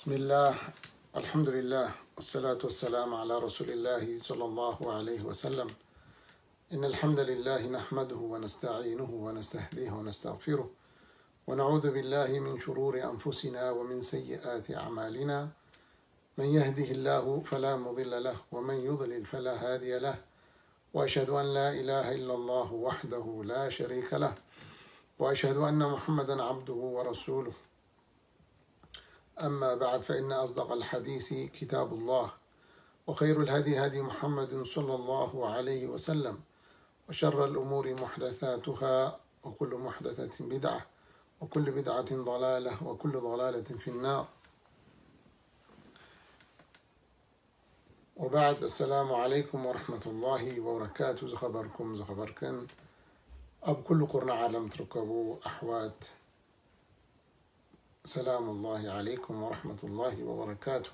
بسم الله، الحمد لله، والصلاة والسلام على رسول الله صلى الله عليه وسلم. إن الحمد لله نحمده ونستعينه ونستهديه ونستغفره، ونعوذ بالله من شرور أنفسنا ومن سيئات أعمالنا. من يهده الله فلا مضل له، ومن يضلل فلا هادي له. وأشهد أن لا إله إلا الله وحده لا شريك له، وأشهد أن محمدا عبده ورسوله. أما بعد، فإن أصدق الحديث كتاب الله، وخير الهدي هدي محمد صلى الله عليه وسلم، وشر الأمور محدثاتها، وكل محدثة بدعة، وكل بدعة ضلالة، وكل ضلالة في النار. وبعد، السلام عليكم ورحمة الله وبركاته. ዝኸበርኩም ዝኸበርክን ኣብ ኩሉ ኩርናዕ ዓለም ትርከቡ ኣሕዋት፣ ሰላም ላሂ ዓለይኩም ወረሕመቱላሂ ወበረካቱ።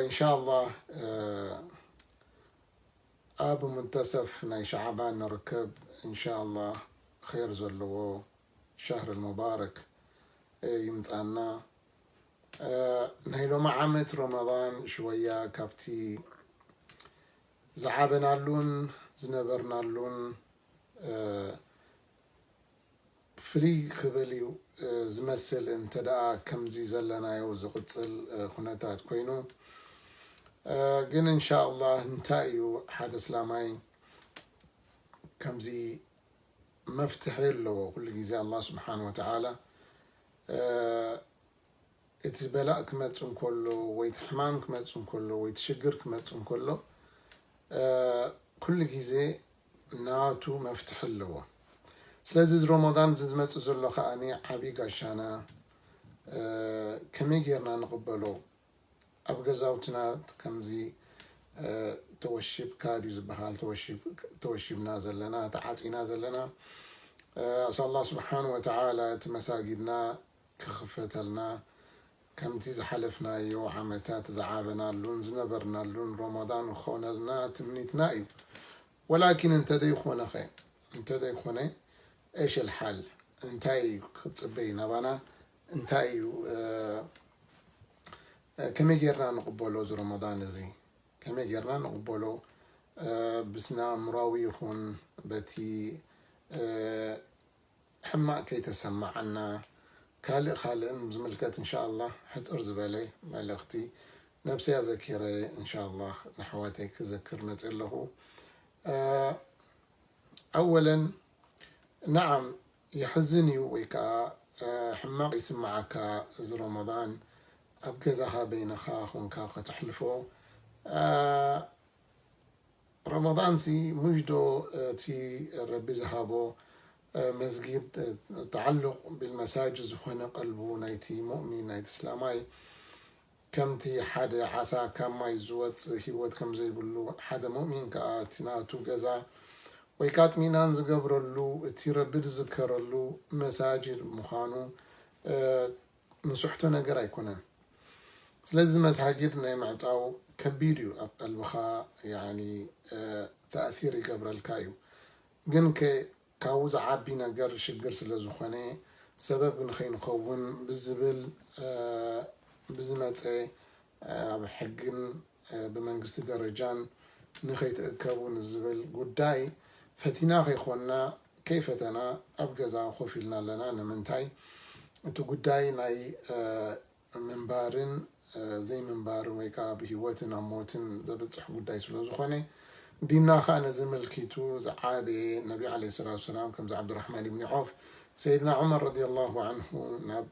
ኢንሻላህ ኣብ ሙንተሰፍ ናይ ሸዓባን ንርከብ። ኢንሻላህ ኸይር ዘለዎ ሸህር ሙባረክ ይምፃና። ናይ ሎሚ ዓመት ረመዳን ሽወያ ካብቲ ዝዓበናሉን ዝነበርናሉን ፍልይ ክብል እዩ ዝመስል። እንተ ደኣ ከምዚ ዘለናዮ ዝቕፅል ኩነታት ኮይኑ፣ ግን እንሻ ኣላህ እንታይ እዩ ሓደ እስላማይ ከምዚ መፍትሒ ኣለዎ። ኩሉ ግዜ ኣላህ ስብሓን ወተዓላ እቲ በላእ ክመጽእ እንከሎ ወይ እቲ ሕማም ክመጽእ እንከሎ ወይ እቲ ሽግር ክመጽእ እንከሎ ኩሉ ግዜ ናቱ መፍትሒ ኣለዎ። ስለዚ እዚ ረመዳን እዚ ዝመጽእ ዘሎ ከኣ ዓብዪ ጋሻና ከመይ ጌርና ንቕበሎ? ኣብ ገዛውትና ከምዚ ተወሺብካ ድዩ ዝበሃል? ተወሺብና ዘለና፣ ተዓፂና ዘለና። ኣስ ኣላህ ስብሓን ወተዓላ እቲ መሳጊድና ክኽፈተልና፣ ከምቲ ዝሓለፍናዮ ዓመታት ዝዓበናሉን ዝነበርናሉን ረመዳን ክኾነልና ትምኒትና እዩ። ወላኪን እንተደይኮነኸ እንተደይኮነ እሽ ልሓል እንታይ እዩ ክፅበይ ናባና? እንታይ እዩ ከመይ ጌርና ንቕበሎ እዚ ረመዳን እዚ? ከመይ ጌርና ንቕበሎ? ብስነ ኣእምራዊ ይኹን በቲ ሕማቕ ከይተሰማዓና፣ ካልእ ካልእን ዝምልከት እንሻ ኣላህ ሕፅር ዝበለ መልእኽቲ ነብሰይ ኣዘኪረ እንሻ ኣላህ ንኣሕዋተይ ክዘክር መፅእ ኣለኹ። ኣወለን ነዓም የሕዝን እዩ ወይ ከዓ ሕማቕ ይስምዓካ። እዚ ረመዳን ኣብ ገዛኻ በይንኻ ኾንካ ከተሕልፎ ረመዳን ሲ ሙሽ ዶ እቲ ረቢ ዝሃቦ መስጊድ ተዓሉቕ ቢልመሳጅድ ዝኾነ ቀልቡ ናይቲ ሙእሚን ናይቲ እስላማይ ከምቲ ሓደ ዓሳ ካብ ማይ ዝወፅእ ህይወት ከም ዘይብሉ ሓደ ሙእሚን ከዓ እቲ ናቱ ገዛ ወይ ከዓ ጥሚናን ዝገብረሉ እቲ ረቢ ዝዝከረሉ መሳጅድ ምዃኑ ንስሕቶ ነገር ኣይኮነን። ስለዚ መሳጊድ ናይ ምዕፃው ከቢድ እዩ። ኣብ ቀልብኻ ያኒ ተእሲር ይገብረልካ እዩ። ግን ከ ካብኡ ዝዓቢ ነገር ሽግር ስለ ዝኾነ ሰበብ ንኸይንኸውን ብዝብል ብዝመፀ ኣብ ሕግን ብመንግስቲ ደረጃን ንኸይትእከቡ ንዝብል ጉዳይ ፈቲና ከይኮንና ከይፈተና ኣብ ገዛ ኮፍ ኢልና ኣለና። ንምንታይ እቲ ጉዳይ ናይ ምንባርን ዘይምንባርን ወይ ከዓ ብህይወትን ኣብ ሞትን ዘብፅሕ ጉዳይ ስለ ዝኾነ ዲንና ከዓ ነዚ ምልኪቱ ዝዓበየ ነቢ ዓለይሂ ሰላቱ ወሰላም ከምዚ ዓብዱራሕማን ኢብኒ ዖፍ ሰይድና ዑመር ረዲየላሁ ዓንሁ ናብ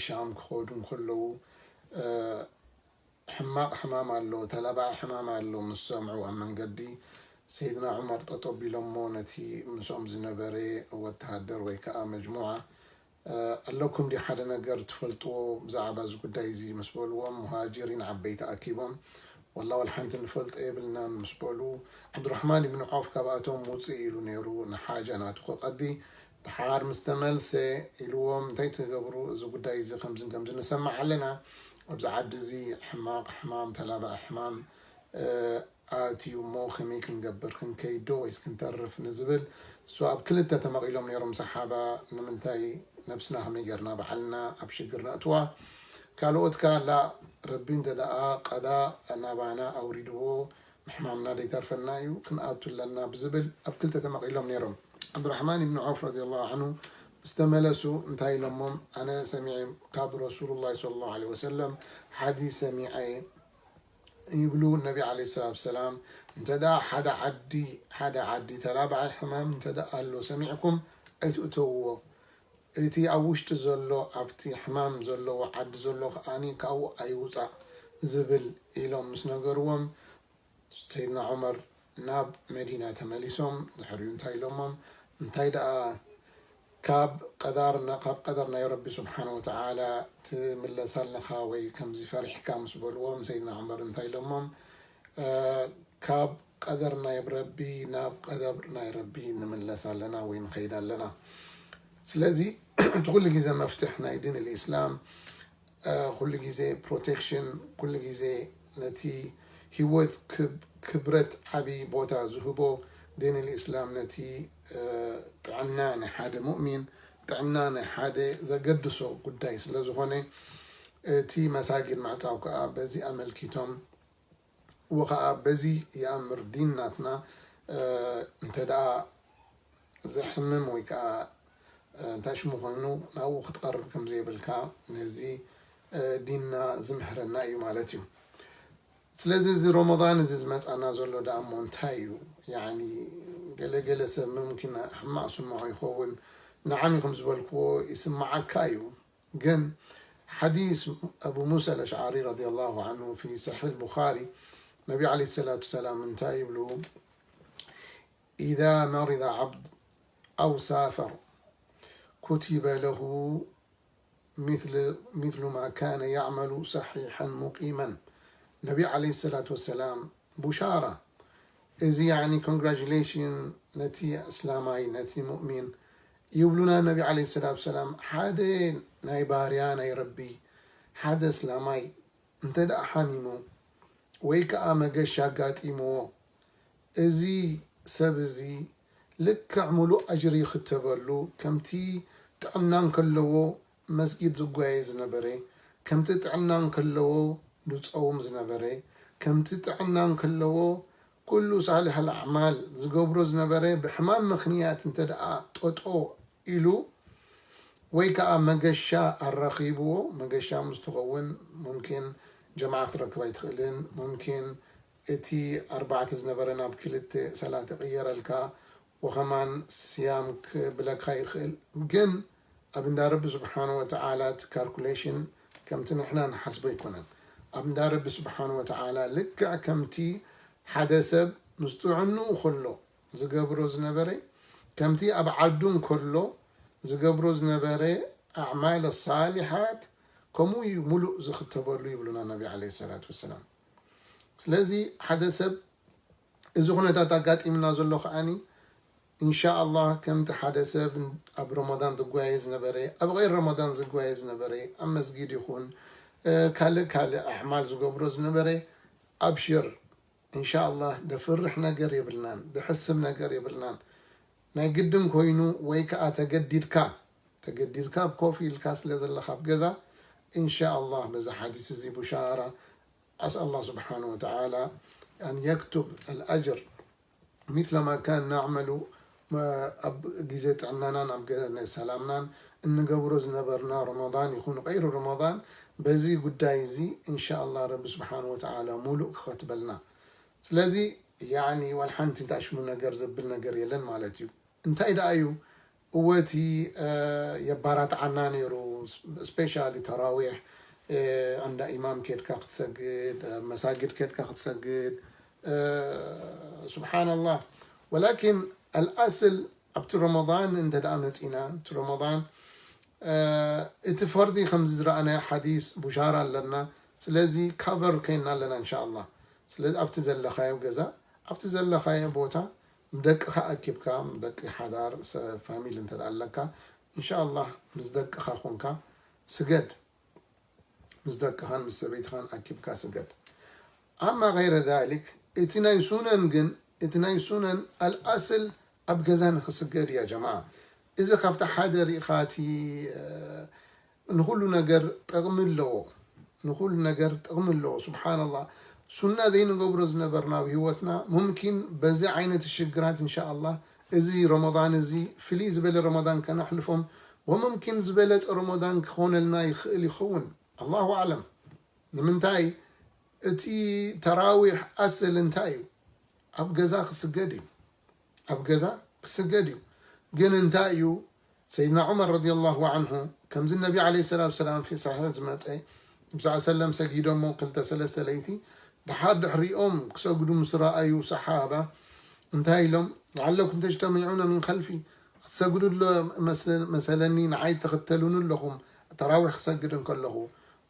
ሻም ክኸዱ እንከለዉ ሕማቕ ሕማም ኣሎ፣ ተላባዒ ሕማም ኣሎ ምስ ሰምዑ ኣብ መንገዲ ሰይድና ዑመር ጠጠው ቢሎሞ ነቲ ምስኦም ዝነበረ ወተሃደር ወይ ከዓ መጅሙዓ ኣለኩም ድዩ ሓደ ነገር ትፈልጥዎ ብዛዕባ እዚ ጉዳይ እዚ ምስ በልዎም ሙሃጅሪን ዓበይቲ ኣኪቦም ወላ ወላ ሓንቲ ንፈልጦ የብልናን ምስ በሉ ዓብዱራሕማን ኢብን ዖፍ ካብኣቶም ውፅእ ኢሉ ነይሩ ንሓጃ ናቱ ክቐዲ ድሓር ምስ ተመልሰ ኢልዎም እንታይ ትገብሩ እዚ ጉዳይ እዚ ከምዝን ከምዝን ንሰማዕ ኣለና ኣብዚ ዓዲ እዚ ሕማቕ ሕማም ተላባዒ ሕማም ኣእትዩ እሞ ከመይ ክንገብር ክንከይድ ዶ ወይስ ክንተርፍ ንዝብል እሱ ኣብ ክልተ ተመቒሎም ነይሮም ሰሓባ ንምንታይ ነብስና ከመይ ጌርና ባዕልና ኣብ ሽግር ነእትዋ። ካልኦት ከኣ ላ፣ ረቢ እንተ ደኣ ቀዳ ናባና ኣውሪድዎ፣ ምሕማምና ደይተርፈና እዩ፣ ክንኣቱ ኣለና ብዝብል ኣብ ክልተ ተመቒሎም ነይሮም። ዓብዱራሕማን ኢብኑ ዐውፍ ረዲየላሁ ዐንሁ ምስ ተመለሱ እንታይ ኢሎሞም? ኣነ ሰሚዐ ካብ ረሱሉላህ ሰለላሁ ዐለይሂ ወሰለም ሓዲስ ሰሚዐ ይብሉ ነቢ ዐለይሂ ሰላቱ ወሰላም። እንተ ደኣ ሓደ ዓዲ፣ ሓደ ዓዲ ተላባዓይ ሕማም እንተ ደኣ ኣሎ ሰሚዕኩም ኣይትእተውዎ። እቲ ኣብ ውሽጢ ዘሎ፣ ኣብቲ ሕማም ዘለዎ ዓዲ ዘሎ ከኣኒ ካብኡ ኣይውጻእ ዝብል ኢሎም ምስ ነገርዎም፣ ሰይድና ዑመር ናብ መዲና ተመሊሶም። ድሕሪኡ እንታይ ኢሎሞም? እንታይ ደኣ ካብ ቀዳር ና-፣ ካብ ቀደር ናይ ረቢ ስብሓነ ወተዓላ ትምለስ ኣለኻ ወይ ከምዚ ፈሪሕካ ምስ በልዎም፣ ሰይድና ዑመር እንታይ ኢሎሞም? እ፣ ካብ ቀደር ናይ ረቢ ናብ ቀደር ናይ ረቢ ንምለስ ኣለና ወይ ንኸይድ ኣለና። ስለዚ እቲ ኩሉ ግዜ መፍትሕ ናይ ዲን ልእስላም፣ እ፣ ኩሉ ግዜ ፕሮቴክሽን፣ ኩሉ ግዜ ነቲ ህይወት ክብ-፣ ክብረት ዓቢ ቦታ ዝህቦ ዲን ልእስላም ነቲ፣ እ፣ ጥዕና ናይ ሓደ ሙእሚን፣ ጥዕና ናይ ሓደ ዘገድሶ ጉዳይ ስለ ዝኾነ፣ እቲ መሳጊድ ምዕጻው ከኣ በዚ ኣመልኪቶም፣ ወኸኣ በዚ ይኣምር ዲን ናትና፣ እ፣ እንተ ደኣ ዘሕምም ወይ ከኣ፣ እ፣ እንታይ ሽሙ ኮይኑ ናብኡ ክትቐርብ ከም ዘይብልካ ነዚ፣ እ፣ ዲንና ዝምህረና እዩ ማለት እዩ። ስለዚ እዚ ረመዳን እዚ ዝመጻና ዘሎ ደኣ እሞ እንታይ እዩ? ያኒ ገለ ገለ ሰብ ሙምኪን ሕማቕ ስምዖ ይኸውን፣ ንዓሚ ከም ዝበልክዎ ይስምዓካ እዩ። ግን ሓዲስ ኣቡ ሙሳ ኣልኣሽዓሪ ረዲየላሁ ዐንሁ ፊ ሰሒሕ ቡኻሪ፣ ነቢ ዐለይሂ ሰላቱ ወሰላም እንታይ ይብሉ? إذا مرض عبد أو سافر كتب له مثل، مثل ما كان يعمل صحيحا مقيما። ነቢ ዐለይሂ ሰላቱ ወሰላም ቡሻራ፣ እዚ ያኒ ኮንግራጁሌሽን ነቲ እስላማይ፣ ነቲ ሙእሚን ይብሉና ነቢ ዐለይሂ ሰላቱ ወሰላም። ሓደ ናይ ባርያ ናይ ረቢ፣ ሓደ እስላማይ እንተ ደኣ ሓሚሙ ወይ ከኣ መገሻ ኣጋጢምዎ፣ እዚ ሰብ እዚ ልክዕ ሙሉእ ኣጅሪ ይኽተበሉ፣ ከምቲ ጥዕና እንከለዎ መስጊድ ዝጓየ ዝነበረ፣ ከምቲ ጥዕና እንከለዎ ዝጸውም ዝነበረ፣ ከምቲ ጥዕና እንከለዎ ኩሉ ሳልሕ ኣልኣዕማል ዝገብሮ ዝነበረ፣ ብሕማም ምኽንያት እንተ ደኣ ጠጦ ኢሉ ወይ ከኣ መገሻ ኣራኺብዎ፣ መገሻ ምስ ትኸውን ሙምኪን ጀማዓ ክትረክብ ኣይትኽእልን፣ ሙምኪን እቲ ኣርባዕተ ዝነበረ ናብ ክልተ ሰላት ይቕየረልካ፣ ወኸማን ስያም ክብለካ ይኽእል። ግን ኣብ እንዳ ረቢ ስብሓነ ወተዓላ እቲ ካልኩሌሽን ከምቲ ንሕና ንሓስቦ ኣይኮነን። ኣብ እንዳ ረቢ ስብሓነ ወተዓላ ልክዕ ከምቲ ሓደ ሰብ ምስ ጥዕንኡ ከሎ ዝገብሮ ዝነበረ፣ ከምቲ ኣብ ዓዱ እንከሎ ዝገብሮ ዝነበረ ኣዕማል ሳሊሓት ከምኡ እዩ ሙሉእ ዝኽተበሉ ይብሉና ነቢ ዐለይሂ ሰላቱ ወሰላም። ስለዚ ሓደ ሰብ እዚ ኩነታት ኣጋጢምና ዘሎ ከኣኒ፣ ኢንሻ ኣላህ ከምቲ ሓደ ሰብ ኣብ ረመዳን ዝጓየ ዝነበረ፣ ኣብ غير ረመዳን ዝጓየ ዝነበረ፣ ኣብ መስጊድ ይኹን፣ እ፣ ካልእ ካልእ ኣዕማል ዝገብሮ ዝነበረ፣ ኣብሽር፣ ኢንሻ ኣላህ ደፍርሕ ነገር የብልናን፣ ደሕስም ነገር የብልናን። ናይ ግድን ኮይኑ ወይ ከኣ ተገዲድካ፣ ተገዲድካ ኣብ ኮፍ ኢልካ ስለ ዘለኻ ኣብ ገዛ፣ ኢንሻ ኣላህ በዚ ሓዲስ እዚ ቡሻራ፣ ኣስኣል ኣላህ ስብሓነ ወተዓላ ኣን የክቱብ ኣልኣጅር ሚስለ ማ ካን ናዕመሉ፣ መ-፣ ኣብ ግዜ ጥዕናናን ኣብ ገ-፣ ናይ ሰላምናን እንገብሮ ዝነበርና ረመዳን ይኹን غير ረመዳን፣ በዚ ጉዳይ እዚ ኢንሻ ኣላህ ረቢ ስብሓነ ወተዓላ ሙሉእ ክኸትበልና። ስለዚ ያኒ ዋላ ሓንቲ እንታይ ሽሙ ነገር ዘብል ነገር የለን ማለት እዩ። እንታይ ደኣ እዩ? እወ እቲ፣ እ፣ የባራትዓና ነይሩ፣ ስፔሻሊ ተራዊሕ፣ እ፣ እንዳ ኢማም ኬድካ ክትሰግድ፣ እ፣ መሳግድ ኬድካ ክትሰግድ፣ እ፣ ሱብሓነላህ። ወላኪን ኣልኣስል ኣብቲ ረመዳን እንተ ደኣ መጺና፣ እቲ ረመዳን፣ እ፣ እቲ ፈርዲ ከምዚ ዝረኣናዮ ሓዲስ ቡሻራ ኣለና። ስለዚ ካቨር ኮይና ኣለና እንሻ ኣላህ። ስለዚ ኣብቲ ዘለኻዮ ገዛ፣ ኣብቲ ዘለኻዮ ቦታ ንደቅኻ ኣኪብካ፣ ንደቂ ሓዳር፣ ሰ-፣ ፋሚሊ እንተ ደኣ ኣለካ፣ እንሻ ኣላህ ምስ ደቅኻ ኮንካ ስገድ። ምስ ደቅኻን ምስ ሰበይትኻን ኣኪብካ ስገድ። ኣማ ገይረ ዛሊክ፣ እቲ ናይ ሱነን ግን፣ እቲ ናይ ሱነን ኣልኣስል ኣብ ገዛ ንኽስገድ እያ ጀማዓ። እዚ ካብቲ ሓደ ርኢኻ እቲ ንኹሉ ነገር ጥቕሚ ኣለዎ። ንኹሉ ነገር ጥቕሚ ኣለዎ። ስብሓንላህ፣ ሱና ዘይንገብሮ ዝነበርና ኣብ ህይወትና ሙምኪን በዚ ዓይነት ሽግራት እንሻኣላህ እዚ ረመዳን እዚ ፍልይ ዝበለ ረመዳን ከነሕልፎም ወሙምኪን ዝበለፀ ረመዳን ክኾነልና ይኽእል ይኸውን። ኣላሁ ኣዕለም። ንምንታይ እቲ ተራዊሕ ኣስል እንታይ እዩ? ኣብ ገዛ ክስገድ እዩ። ኣብ ገዛ ክስገድ እዩ። ግን እንታይ እዩ? ሰይድና ዑመር ረዲየላሁ ዓንሁ ከምዚ ነቢ ዓለይሂ ሰላቱ ሰላም ፊ ሰሒሕ ዝመፀ ብዛዕ ሰለም ሰጊዶሞ ክልተ ሰለስተ ለይቲ ድሓር ድሕሪኦም ክሰግዱ ምስ ረኣዩ ሰሓባ እንታይ ኢሎም? ለዓለኩም ተጅተሚዑነ ሚን ከልፊ ክትሰግዱ ሎ መሰለኒ ንዓይ ተኽተሉኒ ኣለኹም ተራዊሕ ክሰግድ እንከለኹ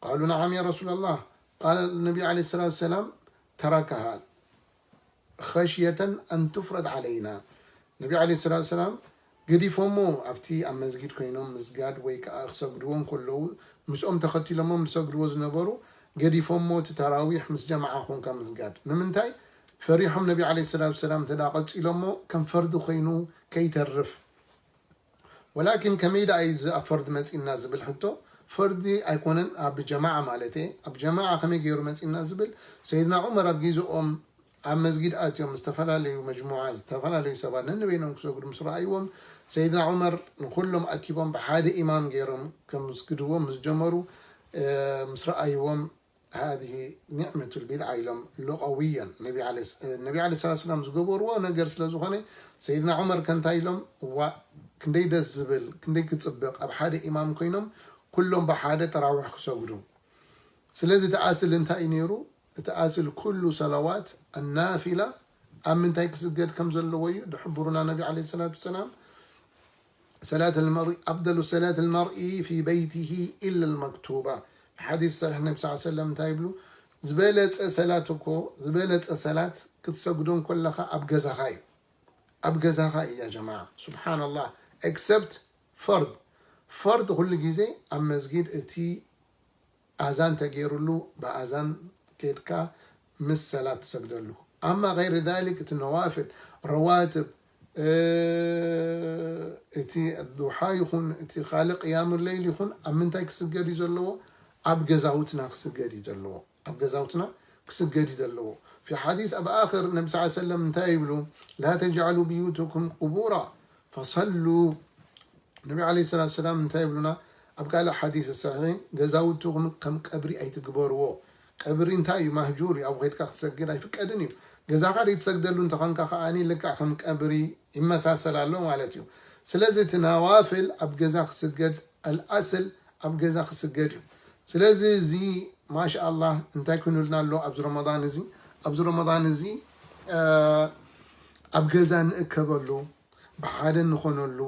ቃሉ ነዓም ያ ረሱላላህ ቃለ ነቢ ዓለይሂ ሰላቱ ሰላም ተረከሃ ኸሽየተን ኣን ቱፍረድ ዓለይና ነቢ ዓለይሂ ሰላቱ ሰላም ገዲፎሞ ኣብቲ ኣብ መስጊድ ኮይኖም ምስጋድ ወይ ከዓ ክሰግድዎ እንከለዉ ምስኦም ተኸቲሎሞም ዝሰግድዎ ዝነበሩ ገዲፎሞ እቲ ተራዊሕ ምስ ጀማዓ ኮንካ ምስጋድ ንምንታይ ፈሪሖም ነቢ ዓለይሂ ሰላቱ ሰላም እንተ ቀፂሎሞ ከም ፈርዲ ኮይኑ ከይተርፍ ወላኪን ከመይ ደኣ እዩ እዚ ኣብ ፈርዲ መፂና ዝብል ሕቶ ፈርዲ ኣይኮነን ኣብ ጀማዓ ማለት እየ ኣብ ጀማዓ ከመይ ገይሩ መፂና ዝብል ሰይድና ዑመር ኣብ ግዜኦም ኣብ መስጊድ ኣትዮም ዝተፈላለዩ መጅሙዓ ዝተፈላለዩ ሰባት ነንበይኖም ክሰግዱ ምስ ረኣይዎም ሰይድና ዑመር ንኩሎም ኣኪቦም ብሓደ ኢማም ገይሮም ከምስግድዎም ምስ ጀመሩ ምስ ረኣይዎም هذه نعمة البدعة ኢሎም ሉቀውያን ነቢ ዓለ ሰላት ሰላም ዝገበርዎ ነገር ስለ ዝኾነ ሰይድና ዑመር ከንታይ ኢሎም ዋ ክንደይ ደስ ዝብል ክንደይ ክፅብቕ ኣብ ሓደ ኢማም ኮይኖም ኩሎም ብሓደ ተራዊሕ ክሰግዱ ስለዚ እቲ ኣስል እንታይ እዩ ነይሩ እቲ ኣስል ኩሉ ሰላዋት ኣናፊላ ኣብ ምንታይ ክስገድ ከም ዘለዎ እዩ ድሕብሩና ነቢ ዓለ ሰላት ሰላም ሰላት ልመርኢ ኣፍደሉ ሰላት ልመርኢ ፊ በይትሂ ኢላ ልመክቱባ ሓዲስ ሰሒሕ ነቢ ስ ሰለም እንታይ ይብሉ ዝበለፀ ሰላት እኮ ዝበለፀ ሰላት ክትሰግዶ እንኮለኻ ኣብ ገዛኻ እዩ ኣብ ገዛኻ እዩ ያ ጀማዓ ስብሓንላህ except ፈርድ ፈርድ ኩሉ ግዜ ኣብ መስጊድ እቲ ኣዛን ተገይሩሉ ብኣዛን ኬድካ ምስ ሰላት ትሰግደሉ ኣማ غير ذلك እቲ ነዋፍል ረዋትብ እቲ ዱሓ ይኹን እቲ ካልእ ቅያም ለይል ይኹን ኣብ ምንታይ ክስገድ እዩ ዘለዎ ኣብ ገዛውትና ክስገድ እዩ ዘለዎ ኣብ ገዛውትና ክስገድ እዩ ዘለዎ في حديث ኣብ ኣኽር ነቢ ስ ሰለም እንታይ ይብሉ لا تجعلوا بيوتكم قبورا فصلوا ነቢ ዓለ ሰላት ሰላም እንታይ ይብሉና ኣብ ካልእ ሓዲስ ሰሒሕ ገዛውትኹም ከም ቀብሪ ኣይትግበርዎ ቀብሪ እንታይ እዩ ማህጁር እዩ ኣብ ኸድካ ክትሰግድ ኣይፍቀድን እዩ ገዛኻ ዘይትሰግደሉ እንተኾንካ ከዓኒ ልክዕ ከም ቀብሪ ይመሳሰል ኣሎ ማለት እዩ ስለዚ እቲ ነዋፍል ኣብ ገዛ ክስገድ ኣልኣስል ኣብ ገዛ ክስገድ እዩ ስለዚ እዚ ማሻ ኣላህ እንታይ ኩኑልና ኣሎ ኣብዚ ረመዳን እዚ ኣብዚ ረመዳን እዚ ኣብ ገዛ ንእከበሉ ብሓደ ንኾነሉ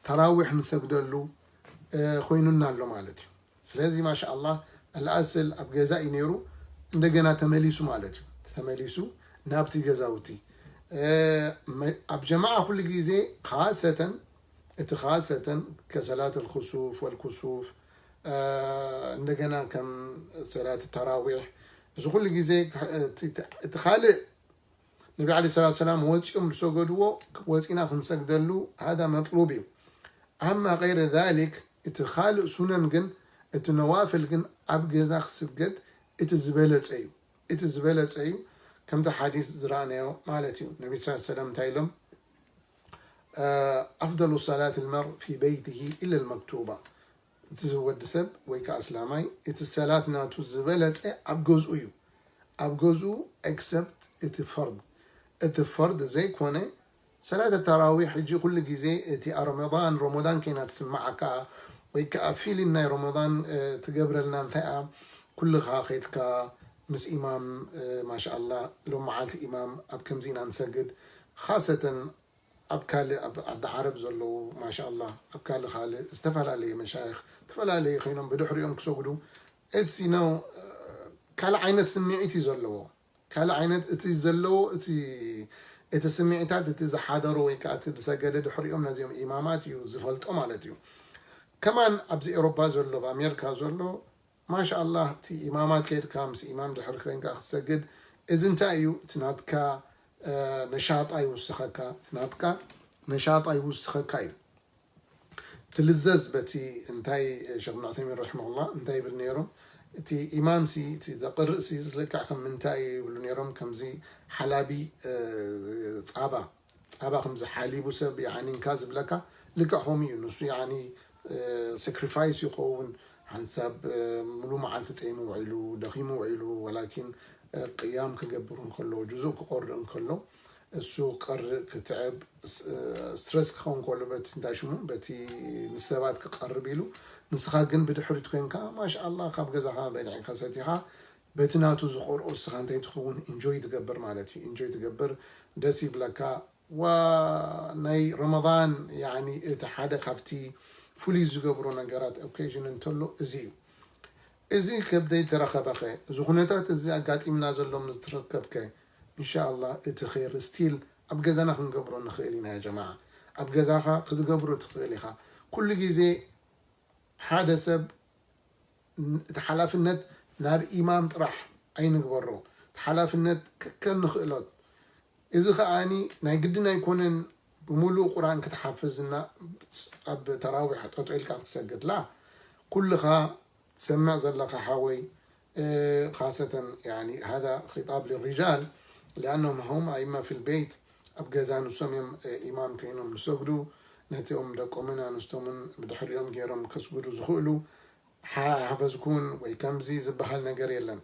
ተራዊሕ ንሰግደሉ ኮይኑና ኣሎ ማለት እዩ ስለዚ ማሻ ኣላህ ኣልኣስል ኣብ ገዛ እዩ ነይሩ እንደገና ተመሊሱ ማለት እዩ ተመሊሱ ናብቲ ገዛውቲ ኣብ ጀማዓ ኩሉ ግዜ ካሰተን እቲ ካሰተን ከሰላት ልክሱፍ ወልክሱፍ እንደገና ከም ሰላት ተራዊሕ እዚ ኩሉ ግዜ እቲ ካልእ ነቢ ዓለ ሰላት ሰላም ወፂኦም ዝሰገድዎ ወፂና ክንሰግደሉ ሃዳ መጥሉብ እዩ ኣማ غير ذلك እቲ ካልእ ሱነን ግን እቲ ነዋፍል ግን ኣብ ገዛ ክስገድ እቲ ዝበለፀ እዩ እቲ ዝበለፀ እዩ ከምቲ ሓዲስ ዝረኣናዮ ማለት እዩ ነቢ ስ ሰለም እንታይ ኢሎም ኣፍደሉ ሰላት ልመር ፊ በይትሂ ኢለ ልመክቱባ እቲ ወዲ ሰብ ወይ ከዓ እስላማይ እቲ ሰላት ናቱ ዝበለፀ ኣብ ገዝኡ እዩ ኣብ ገዝኡ except እቲ ፈርድ እቲ ፈርድ ዘይኮነ ሰላት ተራዊሕ ሕጂ ኩሉ ግዜ እቲ ረመዳን ረመዳን ከይና ትስማዓካ ወይ ከዓ ፊሊን ናይ ረመዳን ትገብረልና እንታይ ኩልኻ ከይድካ ምስ ኢማም ማሻኣላ ሎም መዓልቲ ኢማም ኣብ ከምዚ ኢና ንሰግድ ካሰተን ኣብ ካልእ ኣብ ዓዲ ዓረብ ዘለዉ ማሻኣላ ኣብ ካልእ ካልእ ዝተፈላለየ መሻይኽ ዝተፈላለየ ኮይኖም ብድሕሪኦም ክሰግዱ it's you know ካልእ ዓይነት ስምዒት እዩ ዘለዎ ካልእ ዓይነት እቲ ዘለዎ እቲ እቲ ስምዒታት እቲ ዝሓደሮ ወይ ከዓ እቲ ዝሰገደ ድሕሪኦም ነዚኦም ኢማማት እዩ ዝፈልጦ ማለት እዩ ከማን ኣብዚ ኤሮፓ ዘሎ ኣብ ኣሜሪካ ዘሎ ማሻኣላህ እቲ ኢማማት ከይድካ ምስ ኢማም ድሕሪ ኮይንካ ክትሰግድ እዚ እንታይ እዩ እቲ ናትካ ነሻጣ ይውስኸካ እቲ ናትካ ነሻጣ ይውስኸካ እዩ ትልዘዝ በቲ እንታይ ሸኽ ብን ዑሰይሚን ረሒመሁላ እንታይ ይብል ነይሮም? እቲ ኢማም ሲ እቲ ዘቕርእ ሲ ዝልክዕ ከም ምንታይ ይብሉ ነይሮም? ከምዚ ሓላቢ ፃባ ፃባ ከምዚ ሓሊቡ ሰብ ያኒ እንካ ዝብለካ ልክዕ ከምኡ እዩ። ንሱ ያኒ ሳክሪፋይስ ይኸውን። ሓንሳብ ሙሉ መዓልቲ ፀይሙ ውዒሉ ደኺሙ ውዒሉ፣ ወላኪን ቅያም ክገብር እንከሎ ጁዙእ ክቆርእ እንከሎ እሱ ክቀርእ ክትዕብ ስትረስ ክኸውን ከሎ በቲ እንታይ ሽሙ በቲ ንሰባት ክቀርብ ኢሉ፣ ንስኻ ግን ብድሕሪት ኮንካ ማሻኣላ ካብ ገዛኻ በሊዕካ ሰቲኻ በቲ ናቱ ዝቆርኦ እስኻ እንታይ ትኸውን ኢንጆይ ትገብር ማለት እዩ። ኢንጆይ ትገብር፣ ደስ ይብለካ። ዋ ናይ ረመዳን ያኒ እቲ ሓደ ካብቲ ፍሉይ ዝገብሮ ነገራት ኦኬዥን እንተሎ እዚ እዩ። እዚ ከብደይ ተረኸበኸ፣ እዚ ኩነታት እዚ ኣጋጢምና ዘሎ ምስ ትረከብከ፣ እንሻኣላ እቲ ኸይር ስቲል ኣብ ገዛና ክንገብሮ ንኽእል ኢና። ያ ጀማዓ ኣብ ገዛኻ ክትገብሮ ትኽእል ኢኻ። ኩሉ ግዜ ሓደ ሰብ እቲ ሓላፍነት ናብ ኢማም ጥራሕ ኣይንግበሮ። እቲ ሓላፍነት ከከም ንኽእሎት። እዚ ከኣኒ ናይ ግድን ኣይኮነን ብምሉእ ቁርኣን ክትሓፍዝ እና ኣብ ተራዊሕ ጠጠው ኢልካ ክትሰግድ ላ። ኩልኻ ትሰምዕ ዘለኻ ሓወይ خاصة يعني هذا خطاب للرجال لأنهم هم أئمة في البيت ኣብ ገዛ ንሶም እዮም ኢማም ኮይኖም ዝሰግዱ። ነቲኦም ደቆምን ኣንስቶምን ብድሕሪኦም ገይሮም ከስግዱ ዝኽእሉ ሓፈዝኩን ወይ ከምዚ ዝበሃል ነገር የለን።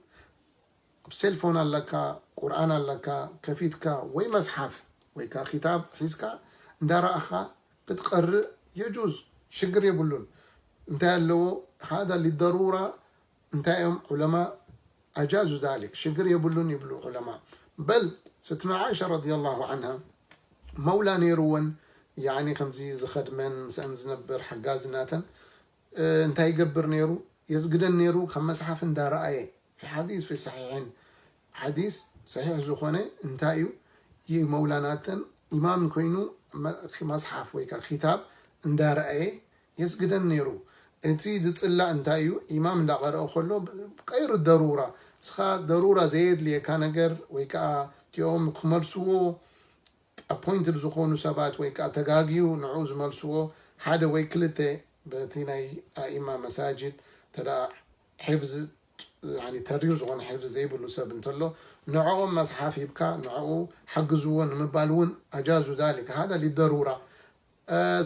ኣብ ሴልፎን ኣለካ፣ ቁርኣን ኣለካ ከፊትካ ወይ መስሓፍ ወይ ከዓ ኪታብ ሒዝካ እንዳረኣኻ ክትቀርእ የጁዝ፣ ሽግር የብሉን። እንታይ ኣለዎ? هذا للضرورة። እንታይ እዮም ዑለማ أجازوا ذلك، ሽግር የብሉን ይብሉ ዑለማ። በል ስትነ ዓኢሻ ረዲየላሁ ዓንሃ መውላ ነይርወን፣ ያኒ ከምዚ ዝኸድመን ምስአን ዝነብር ሓጋዚ ናተን እንታይ ይገብር ነይሩ? የስግደን ነይሩ ካብ መስሓፍ እንዳረኣየ። في حديث في الصحيحين ሓዲስ ሰሒሕ ዝኾነ እንታይ እዩ? ይህ መውላ ናተን ኢማም ኮይኑ መስሓፍ ወይ ከዓ ኪታብ እንዳረኣየ የስግደን ነይሩ። እቲ ዝፅላእ እንታይ እዩ? ኢማም እንዳቐረአ ከሎ ቀይር ደሩራ፣ እስኻ ደሩራ ዘየድልየካ ነገር ወይ ከዓ እቲኦም ክመልስዎ ኣፖይንትድ ዝኾኑ ሰባት ወይ ከዓ ተጋግዩ ንዕኡ ዝመልስዎ ሓደ ወይ ክልተ በቲ ናይ ኣኢማ መሳጅድ ተዳ ሕፍዝ ተሪር ዝኾነ ሕፍዝ ዘይብሉ ሰብ እንተሎ ንዕኦም መስሓፍ ሂብካ ንዕኡ ሓግዝዎ ንምባል እውን ኣጃዙ ዛሊክ ሃዳ ሊደሩራ።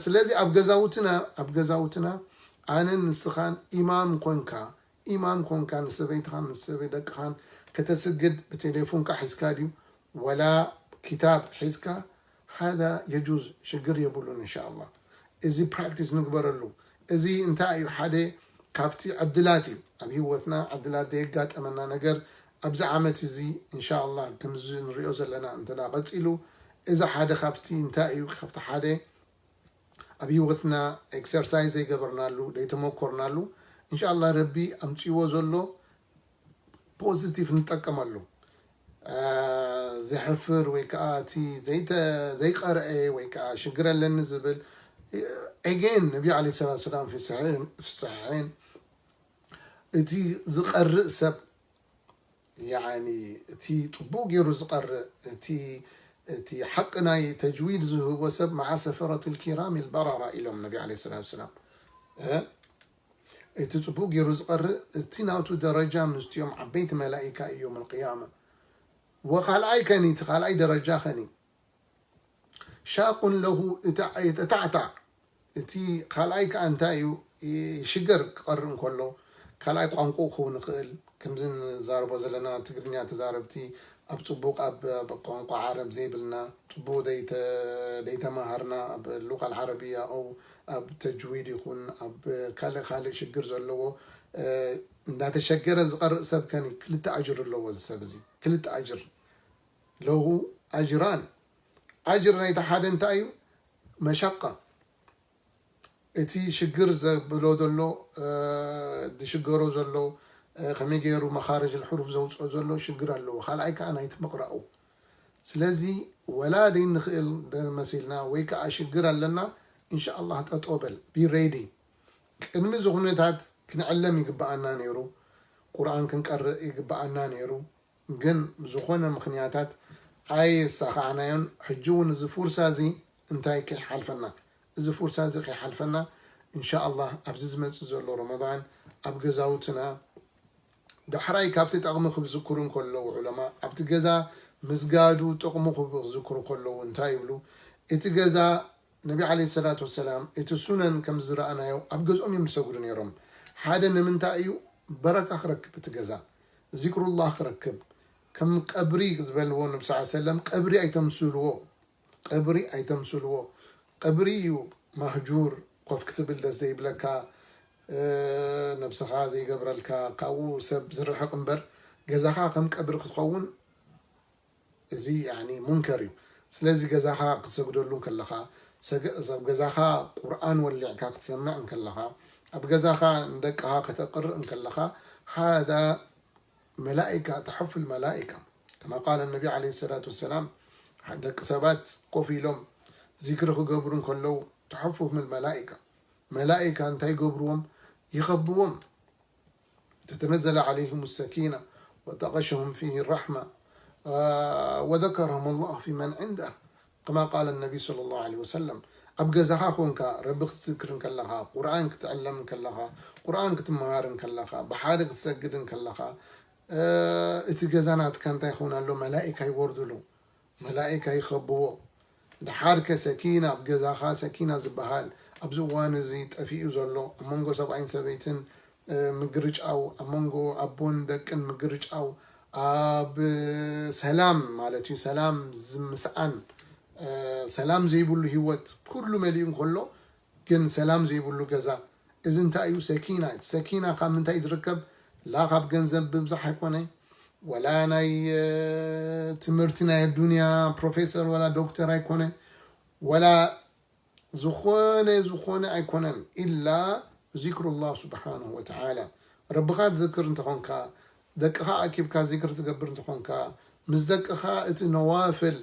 ስለዚ ኣብ ገዛውትና ኣብ ገዛውትና ኣነን ንስኻን ኢማም ኮንካ ኢማም ኮንካ ንሰበይትኻን ንሰበይ ደቅኻን ከተስግድ ብቴሌፎንካ ሒዝካ ድዩ ወላ ኪታብ ሒዝካ ሃዳ የጁዝ ሽግር የብሉን። እንሻኣላ እዚ ፕራክቲስ ንግበረሉ። እዚ እንታይ እዩ ሓደ ካብቲ ዕድላት እዩ ኣብ ህይወትና ዕድላት ዘየጋጠመና ነገር ኣብዚ ዓመት እዚ እንሻኣላ ከምዚ ንሪኦ ዘለና እንተ ቀፂሉ እዚ ሓደ ካብቲ እንታይ እዩ ካብቲ ሓደ ኣብ ህይወትና ኤክሰርሳይዝ ዘይገበርናሉ ዘይተመኮርናሉ እንሻላ ረቢ ኣምፅዎ ዘሎ ፖዚቲቭ ንጠቀመሉ። ዘሕፍር ወይ ከዓ እቲ ዘይቀረአ ወይ ከዓ ሽግር ኣለኒ ዝብል ኤጌን ነቢ ለ ሰላት ሰላም ፍሰሐን እቲ ዝቀርእ ሰብ ያኒ እቲ ፅቡቅ ገይሩ ዝቀርእ እቲ እቲ ሓቂ ናይ ተጅዊድ ዝህቦ ሰብ መዓ ሰፈረት ልኪራም ልበራራ ኢሎም ነቢ ለ ሰላት ሰላም። እቲ ፅቡቅ ገይሩ ዝቀርእ እቲ ናቱ ደረጃ ምስትዮም ዓበይቲ መላኢካ እዮም ልቅያማ። ወካልኣይ ከኒ እቲ ካልኣይ ደረጃ ከኒ ሻቁን ለሁ እታዕታዕ እቲ ካልኣይ ከዓ እንታይ እዩ ሽገር ክቐርእ እንከሎ ካልኣይ ቋንቋ ክኸውን ይኽእል። ከምዚ ንዛረቦ ዘለና ትግርኛ ተዛረብቲ ኣብ ፅቡቅ ኣብ ቋንቋ ዓረብ ዘይብልና ፅቡቅ ዘይተማሃርና ኣብ ሉቃል ዓረብያ ው ኣብ ተጅዊድ ይኹን ኣብ ካልእ ካልእ ሽግር ዘለዎ እንዳተሸገረ ዝቐርእ ሰብ ከኒ ክልተ ኣጅር ኣለዎ። እዚ ሰብ እዚ ክልተ ኣጅር ለሁ ኣጅራን ኣጅር ናይቲ ሓደ እንታይ እዩ መሻቃ እቲ ሽግር ዘብሎ ዘሎ ዝሽገሮ ዘሎ ከመይ ገይሩ መኻረጅ ሕሩፍ ዘውፅኦ ዘሎ ሽግር ኣለዎ። ካልኣይ ከዓ ናይቲ ምቕራኡ። ስለዚ ወላ ደይንኽእል መሲልና ወይ ከዓ ሽግር ኣለና እንሻኣላ ጠጦበል ቢ ሬዲ። ቅድሚ እዚ ኩነታት ክንዕለም ይግበኣና ነይሩ። ቁርኣን ክንቀርእ ይግበኣና ነይሩ። ግን ብዝኾነ ምኽንያታት ኣይሳኻዕናዮን። ሕጂ እውን እዚ ፉርሳ እዚ እንታይ ከይሓልፈና እዚ ፉርሳ እዚ ከይሓልፈና እንሻኣላህ ኣብዚ ዝመፅእ ዘሎ ረመዳን ኣብ ገዛውትና ዳሕራይ ካብቲ ጠቕሚ ክዝክሩ እንከለዉ ዑለማ ኣብቲ ገዛ ምስጋዱ ጥቕሙ ክዝክሩ ከለዉ እንታይ ይብሉ? እቲ ገዛ ነቢ ዓለይሂ ሰላቱ ወሰላም እቲ ሱነን ከም ዝረኣናዮ ኣብ ገዝኦም እዮም ዝሰግዱ ነይሮም። ሓደ ንምንታይ እዩ? በረካ ክረክብ እቲ ገዛ፣ ዚክሩላህ ክረክብ። ከም ቀብሪ ዝበልዎ ነቢ ስ ሰለም ቀብሪ ኣይተምስልዎ፣ ቀብሪ ኣይተምስልዎ። ቀብሪ እዩ ማህጁር፣ ኮፍ ክትብል ደስ ዘይብለካ፣ ነብስኻ ዘይገብረልካ፣ ካብኡ ሰብ ዝርሕቕ እምበር ገዛኻ ከም ቀብሪ ክትኸውን እዚ ሙንከር እዩ። ስለዚ ገዛኻ ክትሰግደሉ እንከለኻ፣ ኣብ ገዛኻ ቁርኣን ወሊዕካ ክትሰምዕ እንከለኻ፣ ኣብ ገዛኻ ንደቅኻ ከተቕርእ እንከለኻ፣ ሃዳ መላኢካ ተሐፉ መላኢካ ከማ ቃለ ነቢ ዓለይሂ ሰላቱ ወሰላም፣ ደቂ ሰባት ኮፍ ኢሎም ዚክሪ ክገብሩ እንከለዉ ተሐፉም መላኢካ። መላኢካ እንታይ ይገብርዎም? ይኸብዎም። ተተነዘለ ዓለይሂም ሰኪና ወተቀሸሁም ፊህ ራሕማ ወዘከረሁም ላሁ ፊመን ዕንዳ ከማ ቃለ ነቢ ሰለላሁ ዐለይሂ ወሰለም። ኣብ ገዛኻ ኮንካ ረቢ ክትዝክር እንከለኻ፣ ቁርኣን ክትዕለም እንከለኻ፣ ቁርኣን ክትመሃር እንከለኻ፣ ብሓደ ክትሰግድ እንከለኻ፣ እቲ ገዛ ናትካ እንታይ ይኸውን ኣሎ? መላኢካ ይወርድሉ፣ መላኢካ ይኸብዎ። ድሓርከ ሰኪና ኣብ ገዛኻ፣ ሰኪና ዝበሃል ኣብዚ እዋን እዚ ጠፊኡ ዘሎ፣ ኣብ መንጎ ሰብኣይን ሰበይትን ምግርጫው፣ ኣብ መንጎ ኣቦን ደቅን ምግርጫው፣ ኣብ ሰላም ማለት እዩ፣ ሰላም ዝምስኣን፣ ሰላም ዘይብሉ ህይወት ኩሉ መሊኡ እንከሎ ግን ሰላም ዘይብሉ ገዛ። እዚ እንታይ እዩ? ሰኪና። ሰኪና ካብ ምንታይ ዝርከብ? ላ ካብ ገንዘብ ብብዛሕ ኣይኮነ፣ ወላ ናይ ትምህርቲ ናይ ኣዱንያ ፕሮፌሰር ወላ ዶክተር ኣይኮነ፣ ወላ ዝኾነ ዝኾነ ኣይኮነን፣ ኢላ ዚክሩላህ ስብሓንሁ ወተዓላ። ረብኻ ትዝክር እንተኾንካ፣ ደቅኻ ኣኪብካ ዚክር ትገብር እንተኾንካ፣ ምስ ደቅኻ እቲ ነዋፍል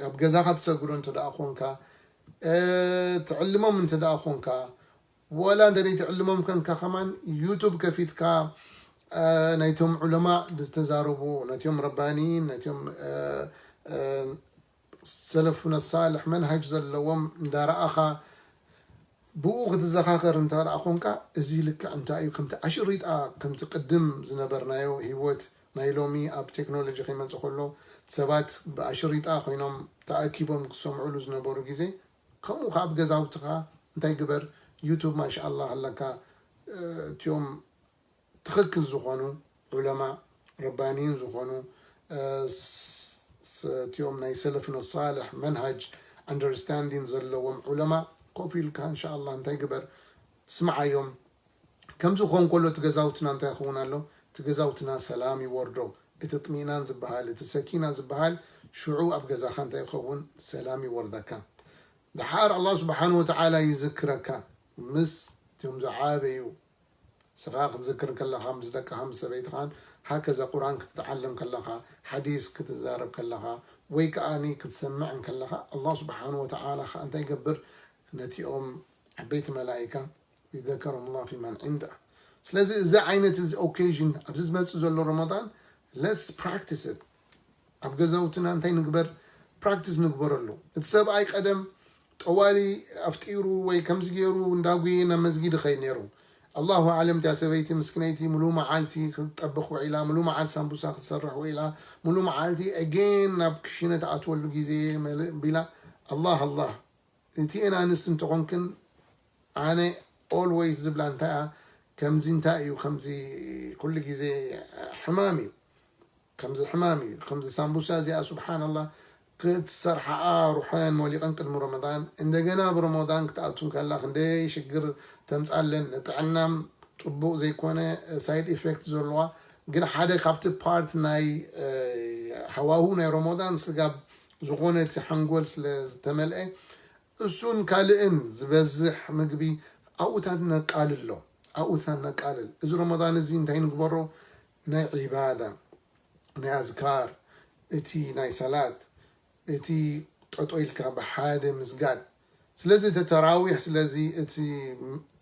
ኣብ ገዛኻ ትሰግዶ እንተ ደኣ ኾንካ፣ ትዕልሞም እንተ ደኣ ኾንካ፣ ወላ እንተ ዘይትዕልሞም ከንካ ከማን ዩቱብ ከፊትካ፣ ናይቶም ዑለማ ዝተዛረቡ፣ ነቲኦም ረባኒን፣ ነቲኦም ሰለፉና ሳልሕ መንሃጅ ዘለዎም እንዳረኣኻ፣ ብኡ ክትዘኻኸር እንተ ደኣ ኾንካ፣ እዚ ልክዕ እንታይ እዩ? ከምቲ ኣሽሪጣ፣ ከምቲ ቅድም ዝነበርናዮ ህይወት ናይ ሎሚ ኣብ ቴክኖሎጂ ከይመጽእ ከሎ፣ ሰባት ብኣሽሪጣ ኮይኖም ተኣኪቦም ክሰምዑሉ ዝነበሩ ግዜ፣ ከምኡ ከኣ ኣብ ገዛውትኻ እንታይ ግበር፣ ዩቱብ ማሻኣላህ ኣለካ፣ እቲኦም ትኽክል ዝኾኑ ዑለማ፣ ረባኒን ዝኾኑ፣ እቲኦም ናይ ሰለፍና ሳልሕ መንሃጅ ኣንደርስታንዲን ዘለዎም ዑለማ ኮፍ ኢልካ እንሻኣላህ እንታይ ግበር፣ ስምዓዮም። ከምዚ ክኸውን ከሎ እቲ ገዛውትና እንታይ ይኸውን ኣሎ? እቲ ገዛውትና ሰላም ይወርዶ። እቲ ጥሚእናን ዝበሃል፣ እቲ ሰኪና ዝበሃል ሽዑ ኣብ ገዛኻ እንታይ ይኸውን? ሰላም ይወርደካ። ድሓር ኣላህ ስብሓን ወተዓላ ይዝክረካ ምስ እቲኦም ዝዓበዩ። ስኻ ክትዝክር ከለኻ ምስ ደቅኻ ምስ ሰበይትኻን ሃከዛ ቁርኣን ክትተዓለም ከለኻ፣ ሓዲስ ክትዛረብ ከለኻ፣ ወይ ከኣኒ ክትሰምዕ እንከለኻ፣ ኣላህ ስብሓን ወተዓላ ኸዓ እንታይ ይገብር? ነቲኦም ዓበይቲ መላኢካ ይዘከሮም ላ ፊ መን ዕንዳ። ስለዚ እዚ ዓይነት እዚ ኦኬዥን ኣብዚ ዝመፅእ ዘሎ ረመዳን let's practice it። ኣብ ገዛውትና እንታይ ንግበር? ፕራክቲስ ንግበረሉ። እቲ ሰብኣይ ቀደም ጠዋሊ ኣፍጢሩ ወይ ከምዚ ገይሩ እንዳጉየ ናብ መስጊድ ይኸይድ ነይሩ። ኣላሁ ኣዕለም እቲያ ሰበይቲ ምስክነይቲ ሙሉ መዓልቲ ክትጠብኽ ውዒላ፣ ሙሉ መዓልቲ ሳምቡሳ ክትሰርሕ ውዒላ፣ ሙሉ መዓልቲ ኣጌን ናብ ክሽነ ትኣትወሉ ግዜ መል- ቢላ። ኣላህ ኣላህ። እቲኤን ኣንስቲ እንተኾንክን ኣነ ኦልወይስ ዝብላ እንታይ እያ፣ ከምዚ እንታይ እዩ፣ ከምዚ ኩሉ ግዜ ሕማም እዩ፣ ከምዚ ሕማም እዩ፣ ከምዚ ሳምቡሳ እዚኣ ስብሓንላ ክትሰርሓኣ ሩሐን ወሊቐን ቅድሚ ረመዳን፣ እንደገና ብረመዳን ክትኣቱ ከላ ክንደይ ሽግር ተምፃለን፣ ንጥዕናም ፅቡቕ ዘይኮነ ሳይድ ኢፌክት ዘለዋ። ግን ሓደ ካብቲ ፓርት ናይ ሃዋሁ ናይ ረመዳን ስጋብ ዝኾነ እቲ ሓንጎል ስለ ዝተመልአ እሱን ካልእን ዝበዝሕ ምግቢ ኣብኡታት ነቃልሎ፣ ኣብኡታት ነቃልል። እዚ ረመዳን እዚ እንታይ ንግበሮ? ናይ ዒባዳ፣ ናይ ኣዝካር፣ እቲ ናይ ሰላት፣ እቲ ጠጦ ኢልካ ብሓደ ምስጋድ። ስለዚ እቲ ተራዊሕ ስለዚ እቲ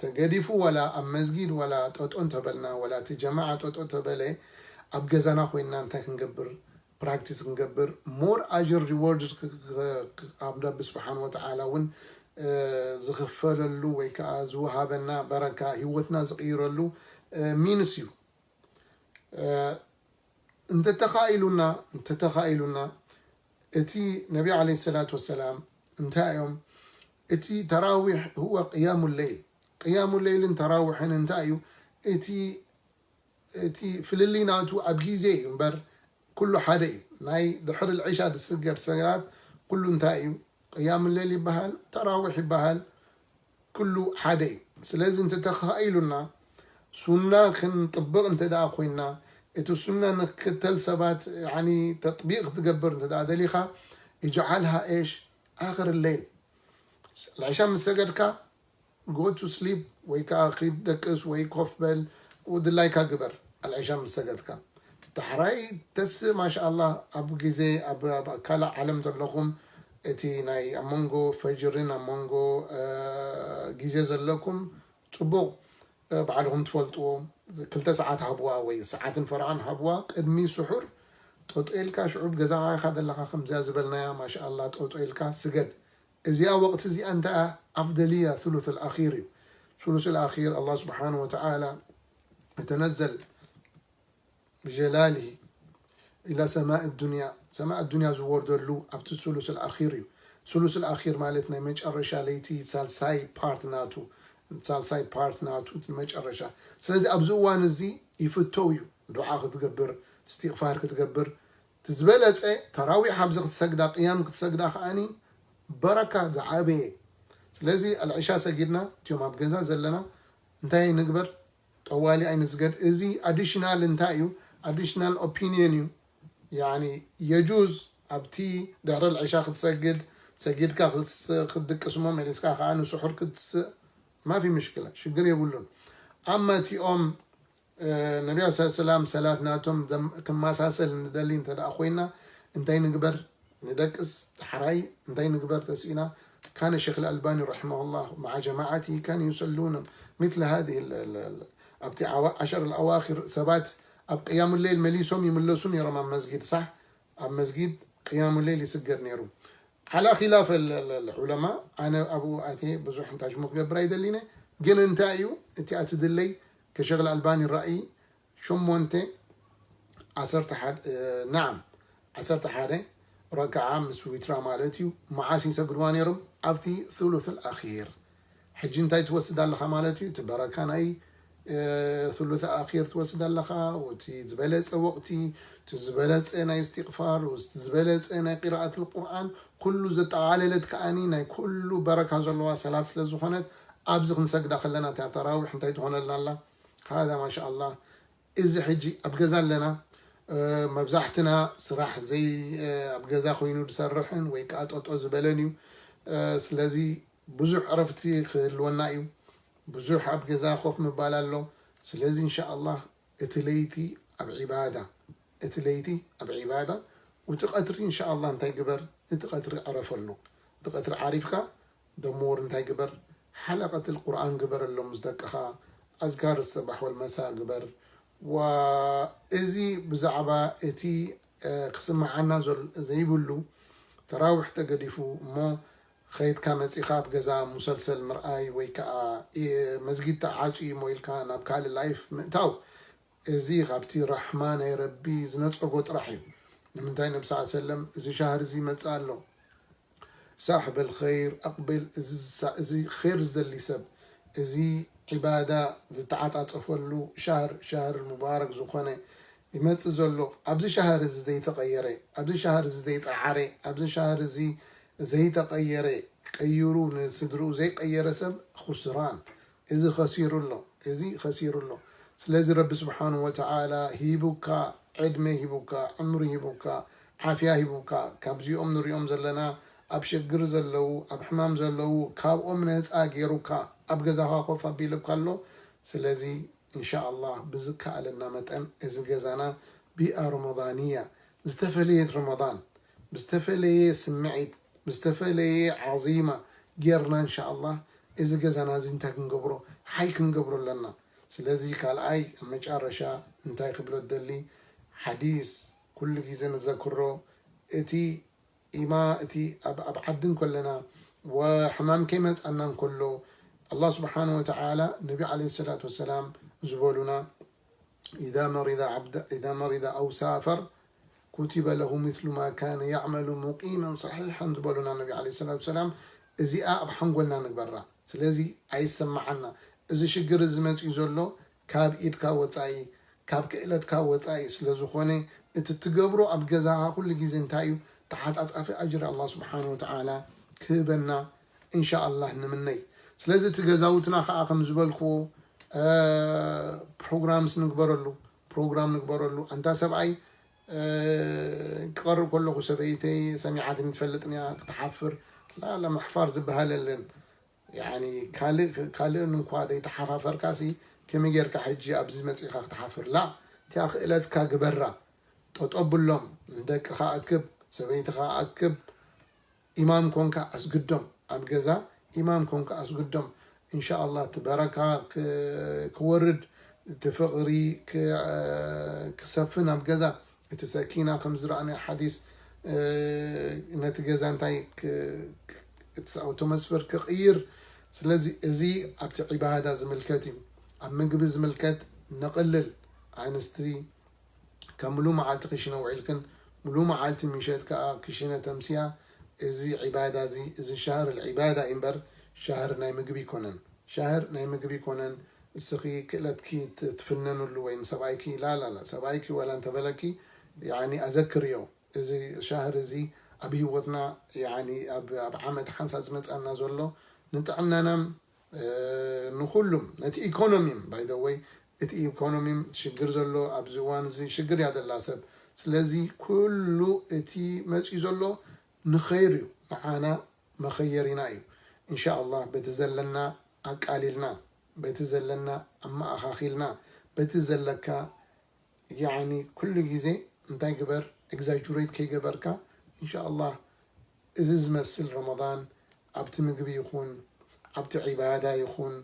ተገዲፉ ወላ ኣብ መስጊድ ወላ ጠጦ እንተበልና ወላ እቲ ጀማዓ ጠጦ ተበለ ኣብ ገዛና ኮይንና እንታይ ክንገብር ፕራክቲስ ክንገብር ሞር ኣጅር ሪዎርድ ኣብ ረቢ ስብሓን ወተዓላ እውን ዝኽፈለሉ ወይ ከዓ ዝወሃበና በረካ፣ ህይወትና ዝቕይረሉ ሚንስ እዩ። እንተተኻኢሉና እንተተኻኢሉና እቲ ነቢ ዓለይሂ ሰላቱ ወሰላም እንታይ እዮም? እቲ ተራዊሕ ህወ ቅያሙ ለይል። ቅያሙ ለይልን ተራዊሕን እንታይ እዩ? እቲ እቲ ፍልልይ ናቱ ኣብ ግዜ እዩ እምበር፣ ኩሉ ሓደ እዩ። ናይ ድሕሪ ልዕሻ ዝስገድ ሰላት ኩሉ እንታይ እዩ? ቅያም ለይል ይበሃል፣ ተራዊሕ ይበሃል፣ ኩሉ ሓደ እዩ። ስለዚ እንተተኻኢሉና ሱና ክንጥብቕ እንተ ደኣ ኮይና፣ እቲ ሱና ንክተል ሰባት ያኒ ተጥቢቕ ክትገብር እንተ ደኣ ደሊኻ፣ እጅዓልሃ ኤሽ ኣኽር ለይል። ልዕሻ ምስ ሰገድካ፣ go to sleep ወይ ከዓ ኺድ ደቅስ ወይ ኮፍ በል፣ ድላይካ ግበር። ኣልዕሻ ምስ ሰገድካ ዳሕራይ ተስእ ማሻኣላህ። ኣብ ግዜ ኣብ ኣብ ካልእ ዓለም ዘለኹም እቲ ናይ ኣብ መንጎ ፈጅርን ኣብ መንጎ ግዜ ዘለኩም ፅቡቕ ባዕልኹም ትፈልጥዎ ክልተ ሰዓት ሃብዋ ወይ ሰዓትን ፈረቓን ሃብዋ ቅድሚ ስሑር። ጠጦልካ ሽዑብ ገዛኻ ኢኻ ዘለኻ ከምዚያ ዝበልናያ ማሻኣላህ ጠጦልካ ስገድ። እዚኣ ወቕቲ እዚኣ እንታይ ኣፍደልያ ثلث الأخير እዩ። ثلث الأخير الله سبحانه وتعالى يتنزل بجلاله إلى سماء الدنيا، ሰማእ ኣዱንያ ዝወርደሉ ኣብቲ ثلث الأخير እዩ። ثلث الأخير ማለት ናይ መጨረሻ ለይቲ ሳልሳይ ፓርት ናቱ፣ ሳልሳይ ፓርት ናቱ መጨረሻ። ስለዚ ኣብዚ እዋን እዚ ይፍተው እዩ ዱዓ ክትገብር፣ እስትቕፋር ክትገብር። እቲ ዝበለፀ ተራዊሕ ኣብዚ ክትሰግዳ ቅያም ክትሰግዳ ከዓኒ በረካ ዝዓበየ። ስለዚ ኣልዕሻ ሰጊድና እቲኦም ኣብ ገዛ ዘለና እንታይ ንግበር? ጠዋሊ ኣይንስገድ። እዚ ኣዲሽናል እንታይ እዩ? ኣዲሽናል ኦፒኒየን እዩ። ያኒ የጁዝ ኣብቲ ድሕሪ ልዕሻ ክትሰግድ ሰጊድካ ክትድቅስሞ መሊስካ ከዓ ንስሑር ክትስእ ማፊ ምሽክላ ሽግር የብሉን። ኣማ እቲኦም ነቢያ ስ ሰላም ሰላት ናቶም ክመሳሰል ንደሊ እንተ ደኣ ኮይና እንታይ ንግበር? ንደቅስ። ዳሕራይ እንታይ ንግበር ተስኢና? كان الشيخ الألباني رحمه الله مع جماعته كان يصلون مثل هذه ኣብቲ ዓሸር الأواخر ሰባት ኣብ ቅያሙ ሌል መሊሶም ይምለሱ ነይሮም ኣብ መስጊድ ሳሕ ኣብ መስጊድ ቅያሙ ሌል ይስገድ ነይሩ። على خلاف العلماء ኣነ ኣብኡ ኣትየ ብዙሕ እንታይ ሽሙ ክገብር ኣይደሊነ። ግን እንታይ እዩ እቲ ኣቲ ድለይ ከሸክ ኣልባኒ ራእይ ሸሞንተ ዓሰርተ ሓደ ናዓም ዓሰርተ ሓደ ረክዓ ምስ ዊትራ ማለት እዩ። መዓስ ይሰግድዋ ነይሮም? ኣብቲ ثلث الأخير። ሕጂ እንታይ ትወስድ ኣለኻ ማለት እዩ? እቲ በረካ ናይ ثلث الأخير ትወስድ ኣለኻ። እቲ ዝበለፀ ወቕቲ፣ እቲ ዝበለፀ ናይ እስትቕፋር፣ እቲ ዝበለፀ ናይ ቂራኣት ቁርኣን ኩሉ ዘጠቓለለት ከዓኒ ናይ ኩሉ በረካ ዘለዋ ሰላት ስለ ዝኾነት ኣብዚ ክንሰግዳ ከለና እታ ተራዊሕ እንታይ ትኾነልና ኣላ? هذا ما شاء الله። እዚ ሕጂ ኣብ ገዛ ኣለና። መብዛሕትና ስራሕ ዘይ ኣብ ገዛ ኮይኑ ዝሰርሕን ወይ ከዓ ጠጦ ዝበለን እዩ። ስለዚ ብዙሕ ዕረፍቲ ክህልወና እዩ። ብዙሕ ኣብ ገዛ ኮፍ ምባል ኣሎ። ስለዚ እንሻኣላህ እቲ ለይቲ ኣብ ዒባዳ እቲ ለይቲ ኣብ ዒባዳ፣ እቲ ቀትሪ እንሻኣላህ እንታይ ግበር? እቲ ቀትሪ ዕረፈሉ። እቲ ቀትሪ ዓሪፍካ ደሞር እንታይ ግበር? ሓለቀት ቁርኣን ግበረሎም ምስ ደቅኻ። ኣዝካር ሰባሕ ወልመሳ ግበር። ወእዚ ብዛዕባ እቲ ክስምዓና ዘይብሉ ተራዊሕ ተገዲፉ እሞ ከይድካ መፂኻ ኣብ ገዛ ሙሰልሰል ምርኣይ ወይ ከዓ መስጊድ ተዓፅዩ እሞ ኢልካ ናብ ካልእ ላይፍ ምእታው፣ እዚ ካብቲ ራሕማ ናይ ረቢ ዝነፀጎ ጥራሕ እዩ። ንምንታይ ነቢ ስ ሰለም እዚ ሻህር እዚ ይመፅእ ኣሎ ሳሕብ ልኸይር ኣቅብል፣ እዚ ኸይር ዝደሊ ሰብ፣ እዚ ዒባዳ ዝተዓፃፀፈሉ ሻህር፣ ሻህር ሙባረክ ዝኾነ ይመፅእ ዘሎ። ኣብዚ ሻህር እዚ ዘይተቐየረ፣ ኣብዚ ሻህር እዚ ዘይፀዓረ፣ ኣብዚ ሻህር እዚ ዘይተቐየረ፣ ቀይሩ ንስድርኡ ዘይቀየረ ሰብ ኹስራን። እዚ ኸሲሩ ኣሎ፣ እዚ ኸሲሩ ኣሎ። ስለዚ ረቢ ስብሓን ወተዓላ ሂቡካ፣ ዕድመ ሂቡካ፣ ዕምሪ ሂቡካ፣ ዓፍያ ሂቡካ፣ ካብዚኦም ንሪኦም ዘለና ኣብ ሽግር ዘለዉ፣ ኣብ ሕማም ዘለዉ፣ ካብኦም ነፃ ገይሩካ ኣብ ገዛኻ ኮፍ ኣቢሉካ ኣሎ። ስለዚ እንሻ ኣላህ ብዝከኣለና መጠን እዚ ገዛና ቢኣ ረመዳንያ ዝተፈለየት ረመዳን ብዝተፈለየ ስምዒት ብዝተፈለየ ዓዚማ ጌርና እንሻ ኣላህ እዚ ገዛና እዚ እንታይ ክንገብሮ ሓይ ክንገብሮ ኣለና። ስለዚ ካልኣይ ኣብ መጨረሻ እንታይ ክብሎ ደሊ ሓዲስ ኩሉ ግዜ ንዘክሮ እቲ ኢማ እቲ ኣብ ዓዲ እንከለና ወሕማም ከይመጻና እንከሎ ኣላህ ስብሓነ ወተዓላ ነቢ ዓለይሂ ሰላቱ ወሰላም ዝበሉና إذا مرض عبد إذا مرض أو سافر كتب له مثل ما كان يعمل مقيما صحيحا ዝበሉና ነቢ ዓለይሂ ሰላቱ ወሰላም። እዚኣ ኣብ ሓንጎልና ንግበራ። ስለዚ ኣይሰማዓና። እዚ ሽግር እዚ መፅዩ ዘሎ ካብ ኢድካ ወፃኢ፣ ካብ ክእለትካ ወፃኢ ስለ ዝኾነ፣ እቲ ትገብሮ ኣብ ገዛኻ ኩሉ ግዜ እንታይ እዩ? ተዓፃፃፊ ኣጅሪ ኣላህ ስብሓነ ወተዓላ ክህበና እንሻኣላህ ንምነይ። ስለዚ እቲ ገዛውትና ከዓ ከም ዝበልክዎ ፕሮግራምስ ንግበረሉ፣ ፕሮግራም ንግበረሉ። ኣንታ ሰብኣይ ክቐርብ ከለኹ ሰበይተይ ሰሚዓትኒ ትፈልጥን እያ ክትሓፍር። ላላ ምሕፋር ዝበሃል የለን። ያኒ ካልእ ካልእን እንኳ ዘይተሓፋፈርካሲ ከመይ ጌርካ ሕጂ ኣብዚ መጺእካ ክትሓፍር? ላ እቲኣ ክእለትካ ግበራ። ጠጠው ብሎም፣ ንደቅኻ ኣክብ፣ ሰበይትኻ ኣክብ። ኢማም ኮንካ ኣስግዶም፣ ኣብ ገዛ ኢማም ኮንካ ኣስግዶም። እንሻኣላህ እቲ በረካ ክወርድ፣ እቲ ፍቕሪ ክሰፍን ኣብ ገዛ። እቲ ሰኪና ከም ዝረኣናዮ ሓዲስ ነቲ ገዛ እንታይ እቲ ኣውቶመስፈር ክቕይር። ስለዚ እዚ ኣብቲ ዒባዳ ዝምልከት እዩ። ኣብ ምግቢ ዝምልከት ነቕልል። ኣንስቲ ካብ ሙሉ መዓልቲ ክሽነ ውዒልክን ሙሉ መዓልቲ ምሸት ከዓ ክሽነ ተምስያ። እዚ ዒባዳ እዚ፣ እዚ ሻህር ዒባዳ እዩ እምበር ሻህር ናይ ምግቢ ይኮነን። ሻህር ናይ ምግቢ ይኮነን። እስኺ ክእለትኪ ትፍነኑሉ ወይ ንሰብኣይኪ ላላላ ሰብኣይኪ ወላ እንተበለኪ ያኒ ኣዘክርዮ። እዚ ሻህር እዚ ኣብ ህይወትና ያኒ ኣብ ዓመት ሓንሳ ዝመፃና ዘሎ ንጥዕናናም ንኩሉም ነቲ ኢኮኖሚም ባይደወይ እቲ ኢኮኖሚም ሽግር ዘሎ ኣብዚ እዋን እዚ ሽግር ያደላ ሰብ። ስለዚ ኩሉ እቲ መፅኡ ዘሎ ንኸይር እዩ፣ ንዓና መኸየሪና እዩ። እንሻ ኣላህ በቲ ዘለና ኣቃሊልና፣ በቲ ዘለና ኣመኣኻኺልና፣ በቲ ዘለካ ያኒ ኩሉ ግዜ እንታይ ግበር፣ ኤግዛጁሬት ከይገበርካ። እንሻ ኣላህ እዚ ዝመስል ረመዳን ኣብቲ ምግቢ ይኹን ኣብቲ ዒባዳ ይኹን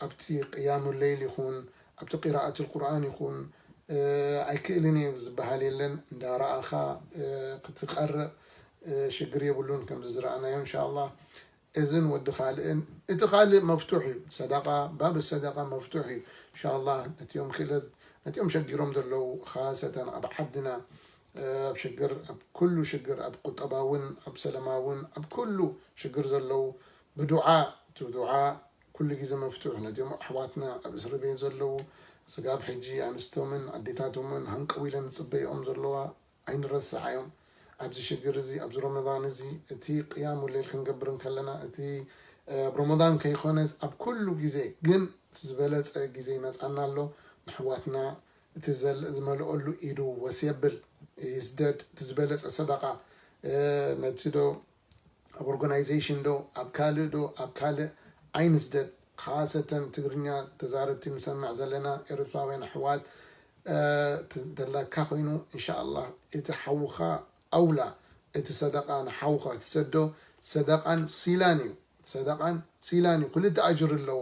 ኣብቲ ቅያሙ ለይል ይኹን ኣብቲ ቂራኣት ቁርኣን ይኹን ኣይክእልን እየ ዝበሃል የለን። እንዳረኣኻ ክትቀርእ ሽግር የብሉን። ከምዚ ዝረኣናዮ እንሻ ኣላህ እዝን ወዲ ካልእን እቲ ካልእ መፍቱሕ እዩ። ሰደቃ ባብ ሰደቃ መፍቱሕ እዩ። እንሻ ኣላህ ነቲኦም ክእለት ነቲኦም ሸጊሮም ዘለዉ ካሰተን ኣብ ዓድና ኣብ ሽግር ኣብ ኩሉ ሽግር ኣብ ቁጠባውን ኣብ ሰለማውን ኣብ ኩሉ ሽግር ዘለዉ ብዱዓ እቲ ዱዓ ኩሉ ግዜ መፍቱሕ ነቲኦም ኣሕዋትና ኣብ እስሪ ቤት ዘለዉ ስጋብ ሕጂ ኣንስቶምን ኣዴታቶምን ሃንቀው ኢለን ዝፅበይኦም ዘለዋ ኣይንረስዓዮም። ኣብዚ ሽግር እዚ ኣብዚ ረመዳን እዚ እቲ ቅያሙ ሌል ክንገብር እንከለና እቲ ኣብ ረመዳን ከይኮነስ ኣብ ኩሉ ግዜ ግን ዝበለፀ ግዜ ይመፃና ኣሎ። ንሕዋትና እቲ ዝመልኦሉ ኢዱ ወስ የብል ይስደድ። እቲ ዝበለፀ ሰደቃ ነቲ ዶ ኣብ ኦርጋናይዜሽን ዶ ኣብ ካልእ ዶ ኣብ ካልእ ኣይንስደድ። ካሰተን ትግርኛ ተዛረብቲ ንሰምዕ ዘለና ኤርትራውያን ኣሕዋት ተላካ ኮይኑ እንሻ ኣላህ እቲ ሓውኻ ኣውላ እቲ ሰደቃ ንሓውኻ ትሰዶ ሰደቃን ሲላን እዩ። ሰደቃን ሲላን እዩ። ክልተ ኣጅር ኣለዎ።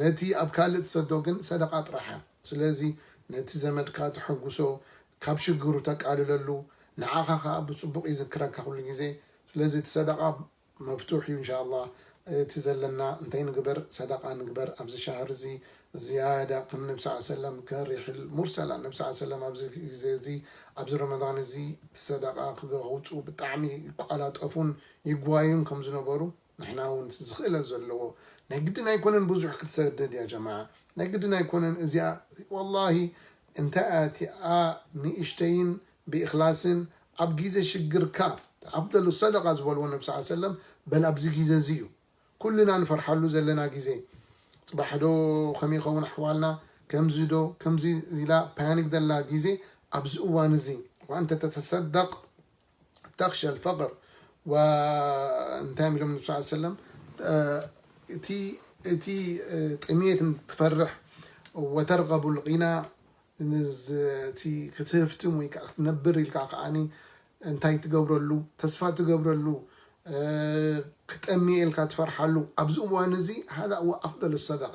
ነቲ ኣብ ካልእ ትሰዶ ግን ሰደቃ ጥራሕ እያ። ስለዚ ነቲ ዘመድካ ተሐጉሶ፣ ካብ ሽግሩ ተቃልለሉ፣ ንዓኻ ከዓ ብፅቡቅ ይዝክረካ ኩሉ ግዜ። ስለዚ እቲ ሰደቃ መፍቱሕ እዩ እንሻ ኣላህ። እቲ ዘለና እንታይ ንግበር ሰደቃ ንግበር ኣብዚ ሻህር እዚ ዝያዳ ከም ነብስ ሰለም ከሪሕል ሙርሰላ ነብስ ሰለም ኣብዚ ግዜ እዚ ኣብዚ ረመዳን እዚ እቲ ሰደቃ ክገውፁ ብጣዕሚ ይቋላጠፉን ይጓዩን ከም ዝነበሩ ንሕና እውን ዝኽእለት ዘለዎ ናይ ግድን ኣይኮነን ብዙሕ ክትሰደድ እያ ጀማዓ ናይ ግድን ኣይኮነን እዚኣ ወላሂ እንታይ ኣቲኣ ንእሽተይን ብእኽላስን ኣብ ግዜ ሽግርካ ኣፍደሉ ሰደቃ ዝበልዎ ነብስ ሰለም በል ኣብዚ ግዜ እዚ እዩ ኩልና ንፈርሓሉ ዘለና ግዜ ፅባሕ ዶ ከመይ ይኸውን ኣሕዋልና ከምዚ ዶ ከምዚ ኢላ ፓኒክ ዘላ ግዜ ኣብዚ እዋን እዚ ወኣንተ ተተሰደቅ ተኽሸ ልፈቅር እንታይ ኢሎም ነቢ ስ ሰለም እቲ እቲ ጥሜት ትፈርሕ ወተርቀቡ ልቂና እቲ ክትህፍትም ወይ ከዓ ክትነብር ኢልካ ከዓኒ እንታይ ትገብረሉ ተስፋ ትገብረሉ ክጠምየ ኢልካ ትፈርሓሉ ኣብዚ እዋን እዚ ሃዳ እዋ ኣፍደሉ ሰደቃ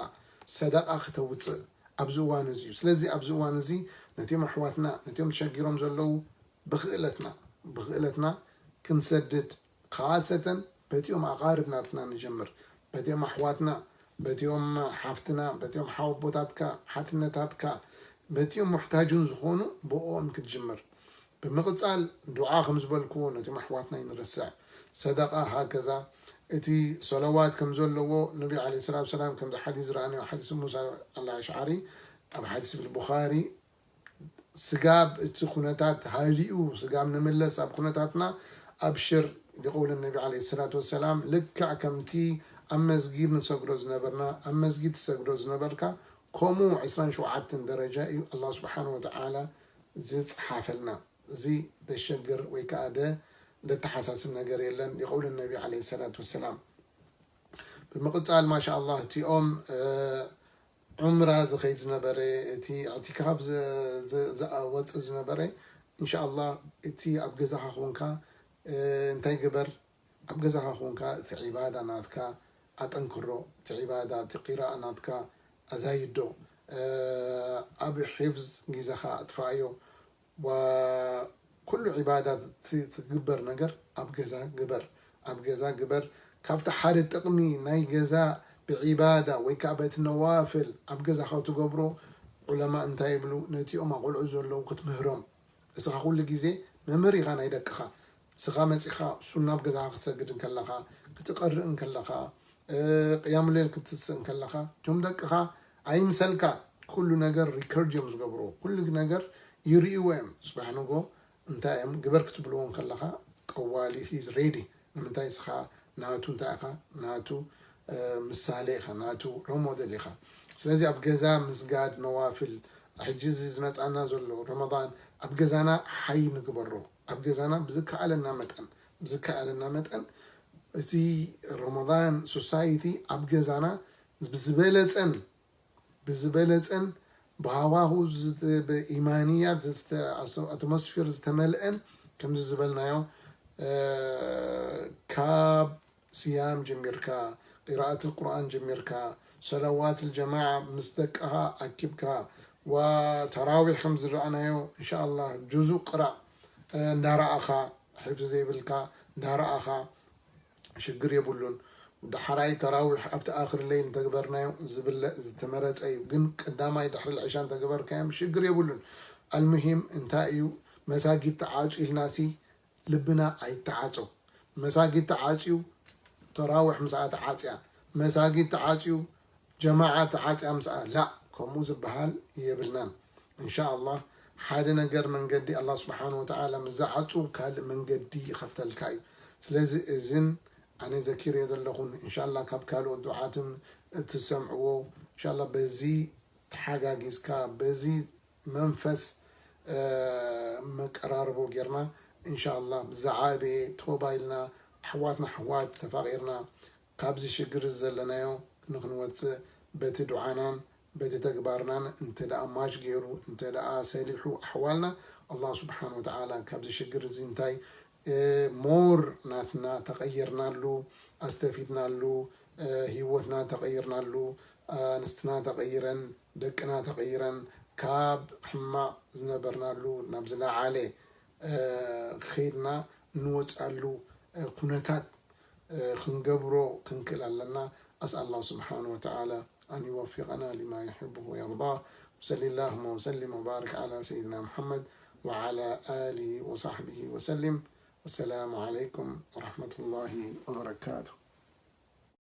ሰደቃ ክተውፅእ ኣብዚ እዋን እዚ እዩ ስለዚ ኣብዚ እዋን እዚ ነቲኦም ኣሕዋትና ነቲኦም ተሸጊሮም ዘለዉ ብኽእለትና ብኽእለትና ክንሰድድ ካሰተን በቲኦም ኣቓርብ ናትና ንጀምር። በቲኦም ኣሕዋትና፣ በቲኦም ሓፍትና፣ በቲኦም ሓወቦታትካ፣ ሓትነታትካ፣ በቲኦም ሙሕታጁን ዝኾኑ ብኦም ክትጅምር። ብምቕጻል ዱዓ ከም ዝበልክዎ ነቶም ኣሕዋትና ይንርስዕ። ሰደቃ ሃከዛ። እቲ ሰለዋት ከም ዘለዎ ነቢ ዓለይሂ ሰላቱ ሰላም ከምዚ ሓዲስ ዝረኣናዮ ሓዲስ ሙሳ ኣል ኣሽዓሪ ኣብ ሓዲስ ብል ቡኻሪ ስጋብ እቲ ኩነታት ሃዲኡ ስጋብ ንምለስ ኣብ ኩነታትና ኣብሽር ሊቀውል ነቢ ዓለይሂ ሰላቱ ወሰላም ልክዕ ከምቲ ኣብ መስጊድ ንሰግዶ ዝነበርና ኣብ መስጊድ ትሰግዶ ዝነበርካ ከምኡ ዕስራን ሸውዓተን ደረጃ እዩ ኣላህ ስብሓን ወተዓላ ዝፅሓፈልና። እዚ ደሸግር ወይ ከዓ ደ ደተሓሳስብ ነገር የለን። የቀውል ነቢ ዓለይሂ ሰላቱ ወሰላም። ብምቕፃል ማሻ ኣላህ እቲኦም ዑምራ ዝኸይድ ዝነበረ እቲ ዕቲካፍ ዝወፅእ ዝነበረ እንሻ ኣላህ እቲ ኣብ ገዛኻ ኮንካ እንታይ ግበር ኣብ ገዛኻ ኮንካ እቲ ዒባዳ ናትካ ኣጠንክሮ፣ እቲ ዒባዳ እቲ ቂራኣ ናትካ ኣዛይዶ፣ ኣብ ሒፍዝ ግዜኻ ኣጥፋኣዮ። ኩሉ ዒባዳ ትግበር ነገር ኣብ ገዛ ግበር፣ ኣብ ገዛ ግበር። ካብቲ ሓደ ጥቕሚ ናይ ገዛ ብዒባዳ ወይ ከዓ በቲ ነዋፍል ኣብ ገዛኻ ትገብሮ ዑለማ እንታይ ይብሉ? ነቲኦም ኣቆልዑ ዘለዉ ክትምህሮም እስኻ ኩሉ ግዜ መምህር ኢኻ ናይ ደቅኻ። እስኻ መጺኻ ሱና ኣብ ገዛኻ ክትሰግድ እንከለኻ፣ ክትቀርእ እንከለኻ፣ ቅያም ሌል ክትስእ እንከለኻ እቶም ደቅኻ ኣይምሰልካ ኩሉ ነገር ሪከርድ እዮም ዝገብርዎ። ኩሉ ነገር ይርእይዎ እዮም። ጽባሕ ንጎ እንታይ እዮም ግበር ክትብልዎ እንከለኻ ጠዋሊ ሂዝ ሬዲ። ንምንታይ እስኻ ናቱ እንታይ ኢኻ? ናቱ ምሳሌ ኢኻ፣ ናቱ ሮሞደል ኢኻ። ስለዚ ኣብ ገዛ ምስጋድ ነዋፍል ሕጂ እዚ ዝመጻና ዘሎ ረመዳን ኣብ ገዛና ሓይ ንግበሮ። ኣብ ገዛና ብዝከኣለና መጠን ብዝከኣለና መጠን እቲ ረመዳን ሶሳይቲ ኣብ ገዛና ብዝበለጸን ብዝበለጸን ብሃዋሁ ኢማንያ ኣትሞስፊር ዝተመልአን ከምዚ ዝበልናዮ ካብ ስያም ጀሚርካ ቂራኣት ቁርኣን ጀሚርካ ሰላዋት ልጀማዓ ምስ ደቅኻ ኣኪብካ ዋ ተራዊሕ ከም ዝረኣናዮ እንሻ ኣላህ ጁዙእ ቅራእ እንዳረኣኻ ሕፍዚ ዘይብልካ እንዳረኣኻ ሽግር የብሉን። ዳሕራይ ተራዊሕ ኣብቲ ኣኽር ለይል እንተግበርናዮ ዝብለ ዝተመረፀ እዩ። ግን ቀዳማይ ድሕሪ ልዕሻ እንተገበርካዮም ሽግር የብሉን። ኣልሙሂም እንታይ እዩ መሳጊድ ተዓፁ ኢልናሲ ልብና ኣይተዓፆ። መሳጊድ ተዓፅዩ ተራዊሕ ምስኣ ተዓፅያ፣ መሳጊድ ተዓፅዩ ጀማዓ ተዓፅያ ምስኣ ላ ከምኡ ዝበሃል የብልናን። እንሻ ኣላህ ሓደ ነገር መንገዲ ኣላህ ስብሓን ወተዓላ ምስ ዝዓፁ ካልእ መንገዲ ይኸፍተልካ እዩ። ስለዚ እዝን ኣነ ዘኪርዮ ዘለኹን እንሻላ ካብ ካልኦት ዱዓትን እትሰምዕዎ እንሻላ በዚ ተሓጋጊዝካ በዚ መንፈስ መቀራርቦ ጌርና እንሻላ ብዝዓበየ ተወባይልና ኣሕዋትና ኣሕዋት ተፋቂርና ካብዚ ሽግር ዘለናዮ ንክንወፅእ በቲ ዱዓናን በቲ ተግባርናን እንተ ደኣ ማች ገይሩ እንተ ደኣ ሰሊሑ ኣሕዋልና ኣላህ ስብሓን ወተዓላ ካብዚ ሽግር እዚ እንታይ ሞር ናትና ተቐይርናሉ ኣስተፊድናሉ ህይወትና ተቐይርናሉ ኣንስትና ተቐይረን ደቅና ተቐይረን ካብ ሕማቕ ዝነበርናሉ ናብ ዝለዓለ ከይድና እንወፅኣሉ ኩነታት ክንገብሮ ክንክእል ኣለና። أسأل الله سبحانه وتعالى أن يوفقنا لما يحبه ويرضاه. وصل اللهم وسلم وبارك على سيدنا محمد وعلى آله وصحبه وسلم. والسلام عليكم ورحمة الله وبركاته.